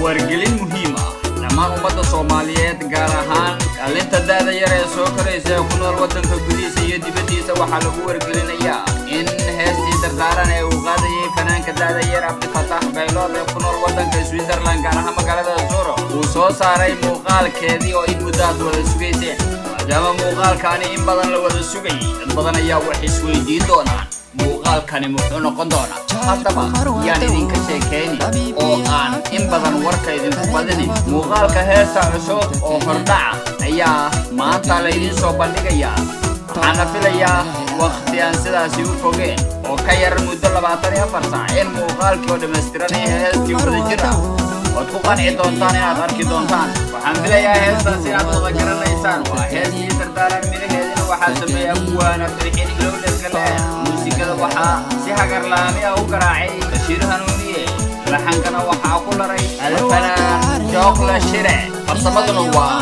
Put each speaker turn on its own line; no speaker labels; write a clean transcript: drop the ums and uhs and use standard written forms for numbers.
Wargelin muhiim ah dhammaan ummadda Soomaaliyeed, gaar ahaan dhalinta da'da yar ee soo koraysa ee ku nool waddanka gudihiisa iyo dibaddiisa, waxaa lagu wargelinayaa in heestii Dardaaran ee uu qaadayay fanaanka da'da yar Cabdifataax Baylood ee ku nool waddanka Switzerland, gaar ahaan magaalada Zuro, uu soo saaray muuqaalkeedii oo in muddo aad wada sugayseen. Maadaama muuqaalkaani in badan la wada sugayay, dad badan ayaa wax isweydiin doonaan: muuqaalkani muxuu noqon doonaa? Haddaba yaan idinka sheekayni oo aan in badan warka idinku badinin. Muuqaalka heesta cusub oo hordhaca ayaa maanta laydiin soo bandhigayaa, waxaana filayaa wakhti aan sidaasi u fogeen oo ka yar muddo 24 saac in muuqaalkii oo dhammaystiran ee heestii wada jir ah waad ku qanci doontaan inaad arki doontaan. Waxaan filayaa heestaas inaad wada garanaysaan, waa heestii Dardaaran. Midhaheedina waxaa sameeyay abwaana Firxin Ilowdhegale, muusikada waxaa si hagarlaami ah u garaacay Bashiir Hanuuniye, laxankana waxaa ku laray alfanaan Jookla Shire, farsamaduna waa